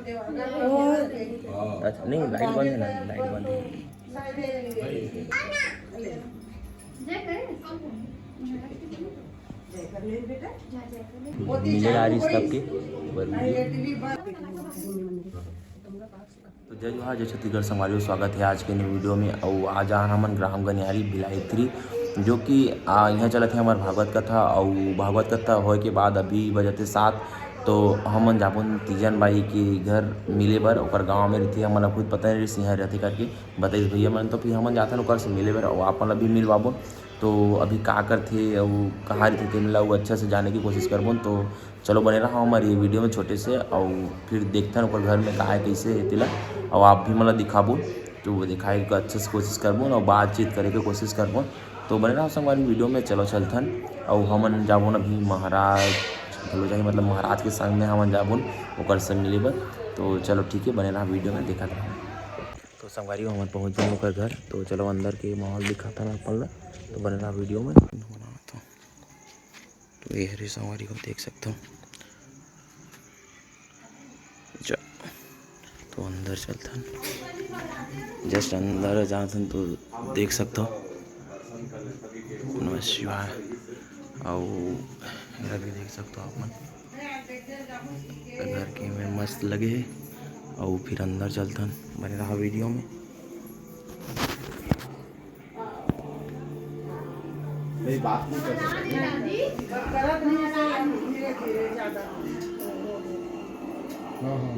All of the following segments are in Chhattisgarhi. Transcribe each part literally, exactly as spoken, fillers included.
अच्छा, नहीं, लाइट बंद है ना, लाइट बंद है। मिले आ रही सबके। तो जय जोहार, जय छत्तीसगढ़ संगवारी हो, स्वागत है आज के नई वीडियो में। अउ आज आन हमन ग्राम गनियारी भिलाई थ्री, जो कि आ, यहाँ चलत है हमार भागवत कथा। अउ भागवत कथा होए के बाद अभी बजत हे सात, तो हमन जाबोन तीजन बाई के घर मिले बर। ओकर गाँव में रहिथे, हमन ला खुद पता नहीं रहिस यहाँ रहिथे करके, बताइस भैया मन। तो फिर हमन जाथन ओकर से मिले बर, अउ आप मन ला भी मिलवाबोन। तो अभी का करथे अउ कहाँ रहिथे, तेन ला अउ अच्छा से जाने की कोशिश करबोन। तो चलो बने रहा हमारे ये वीडियो में छोटे से, अउ फिर देखथन ओकर घर में का है, कैसे है तेला, अउ आप भी मन ला दिखाबो। तो वो दिखाए के अच्छा से कोशिश करबो अउ बातचीत करे के कोशिश करबो। तो बने रहा संगवारी वीडियो में। चलो चलथन, अउ हमन जाबोन अभी महाराज घलो जाही, मतलब महाराज के संग में हमन जाबोन ओकर से मिले बर। तो चलो ठीक है, बने रहा वीडियो में, देखत रहा। तो संगवारी हमन पहुँच जाए ओकर घर। तो चलो अंदर के माहौल दिखाथन अपन ला, तो बने रहा वीडियो में। तो ये हरे संगवारी हो, देख सकथो। जा, तो अंदर चलथन, जस्ट अंदर जाथन तो देख सकथो। नमः शिवाय। अउ एला भी देख सकथो आप मन, घर के में मस्त लगे हे। अउ फिर अंदर चलथन, बने रहा वीडियो में। नहीं, बात नहीं कर सकते। हाँ, हाँ।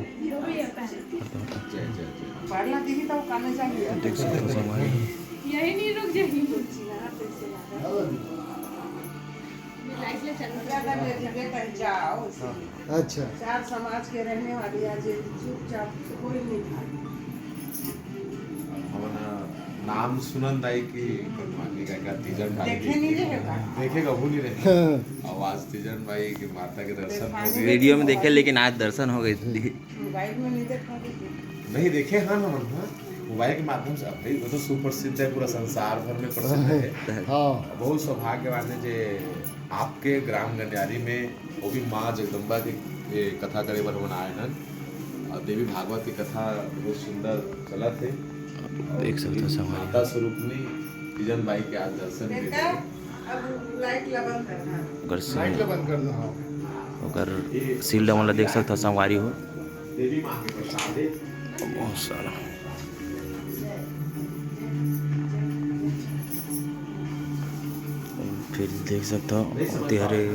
अच्छा, अच्छा, अच्छा। देख सकते हो संगवारी। यही नहीं रुक जाएगी। अच्छा। चार समाज के रहने वाली आज चुपचाप कोई नहीं था। हमन नाम सुनन दाई की भगवान का, का तीजन ढाल देखे की। नहीं रहे का? देखे कभू नहीं रहे। हाँ। अउ आज तीजन बाई के माता के दर्शन हो गए। वीडियो में देखे, लेकिन आज दर्शन हो गए। मोबाइल में नहीं देखा। नहीं देखे, हाँ, हमन, हाँ, मोबाइल के माध्यम से। अब भाई, वो तो सुप्रसिद्ध है, पूरा संसार भर में प्रसिद्ध है। हाँ। बहुत सौभाग्यवान है जे आपके ग्राम गंडियारी में वो भी माँ जगदम्बा के, ए, कथा करे बर हमन आए हन। और देवी भागवत की कथा बहुत सुंदर चलत है। आप देख सकते हो और संगवारी। माता स्वरूपनी तीजन बाई के आज दर्शन भी बेटा, हुए। अब लाइट ला बंद करना। ओकर लाइट ला बंद कर दो, हाँ। ओकर सील डमन ला देख सकते हो संगवारी हो। देवी माँ के प्रसाद है। बहुत सारा। फिर देख सकते हो, ओती हरे।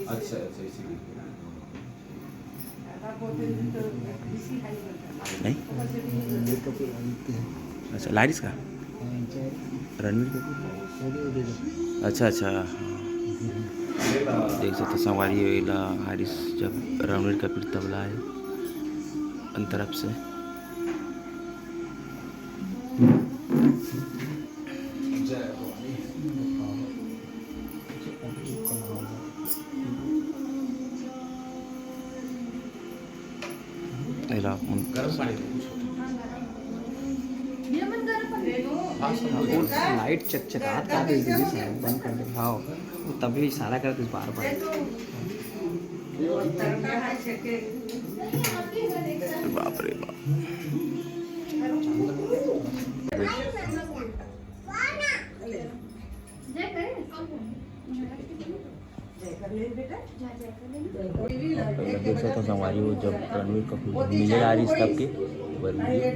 अच्छा, अच्छा, इसीलिए। नहीं? अच्छा, लारिस का? रणवीर कपूर। अच्छा, अच्छा। देख सकते संगवारी हो, एला हारिस जब रणवीर कपूर तबला है, उन तरफ से। एला अपन गरम पानी दे कुछ। हाँ, वो लाइट चकचकात का दे दीदी साहब, बंद कर दे। हाँ, वो तभी इशारा करत हे बार बार। बाप रे बाप। देख सकथो संगवारी हो, जब रणवीर कपूर मिले ला रिस तब के बर वीडियो।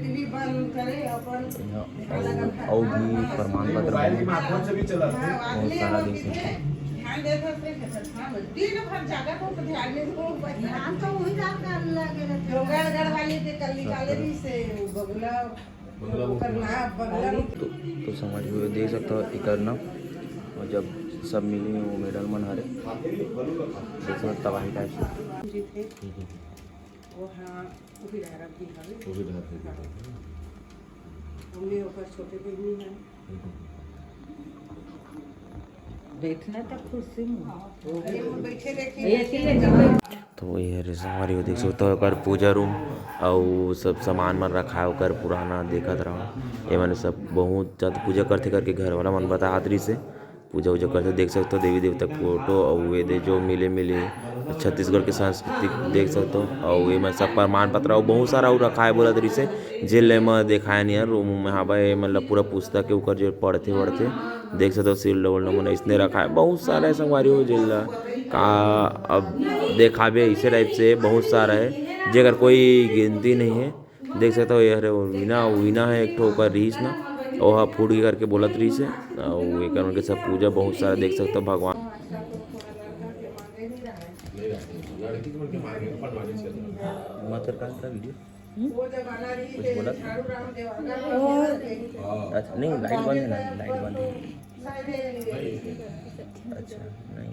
अउ, अउ भी प्रमाण पत्र बने, बहुत सारा देख सकथो। ध्यान देत हस, देख सकत हस। हाँ, दिन भर जागत हो तो ध्यान नहीं दो। ध्यान तो वही रात का लगे रहते हैं। डोंगरगढ़ वाली के कल निकाले भी से बगुला। तो, तो संगवारी हो देख सकथो एकर ना, अउ जब सब मिली वो मेडल मन हरे, देख सकथो तबाही टाइप से। जी थे। हम्म, हम्म। वो हाँ, वो भी डहरा भी हवे। वो भी डहरा भी हवे। मम्मी ओकर छोटे बहिनी है। हम्म, हम्म। बैठना तो कुर्सी में। अरे, वो बैठे देखिए। ये अकेले जमा। तो ये हरे संगवारी हो देख सकथो, ओकर पूजा रूम अउ सब सामान मन रखा है, ओकर पुराना देखत रहो। ये मन सब बहुत ज्यादा पूजा करथे करके घर वाला मन बतात रहिस हे। पूजा उजा करथे। देख सकथो देवी देवता के फोटो, अउ ये दे जो मिले मिले छत्तीसगढ़ के सांस्कृतिक देख सकथो। अउ ये मन सब प्रमाण पत्र अउ बहुत सारा अउ रखाए बोलत रहिसे, जेन ल मैं देखाए नहीं यार, रूम में हावय, मतलब पूरा पुस्तक के ऊपर जो पढ़थे वढ़थे। देख सकथो सील डबल नमूना इसने रखाए, बहुत सारा है संगवारी हो, जेन ल का अब देखाबे, इसे टाइप से बहुत सारा है, जेकर कोई गिनती नहीं है। देख सकथो ये हरे वीणा, वीणा है एक ठो ओकर रिहिस ना, ओहा फूट गे करके बोलत रहिसे। अउ एकर मन के सब पूजा बहुत सारा देख सकथो भगवान। मातर काल का वीडियो? कुछ बोला था? अच्छा, नहीं, लाइट बंद है ना, लाइट बंद है। अच्छा, नहीं,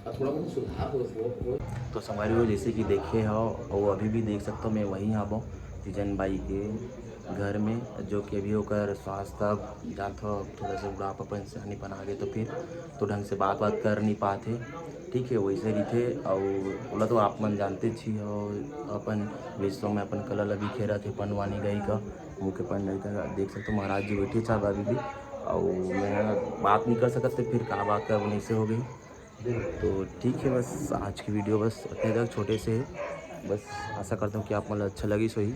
अब थोड़ा बहुत सुधार हो, हो, हो। तो संगवारी हो, जैसे कि देखे हो, वो अभी भी देख सकते हो, मैं वहीं आबो तीजन बाई के घर में, जो कि अभी ओकर स्वास्थ्य अब जात हो, थोड़ा सा बुढ़ापा, परेशानी बना गए, तो फिर तो ढंग से बात बात कर नहीं पाते। ठीक है, वैसे रहिथे। और ओला तो आप मन जानते छी हो, अपन विश्व में अपन कला ला बिखेरत हे, पंडवानी गायिका, मुख्य पंडवानी गायिका। देख सकते हो, महाराज जी बैठे छा अभी भी, और मैं बात नहीं कर सकत, तो फिर का बात करबो, ऐसे हो गई। तो ठीक है, बस आज की वीडियो बस इतने तक, छोटे से है। बस आशा करता हूँ कि आप मन ला अच्छा लगिस होही।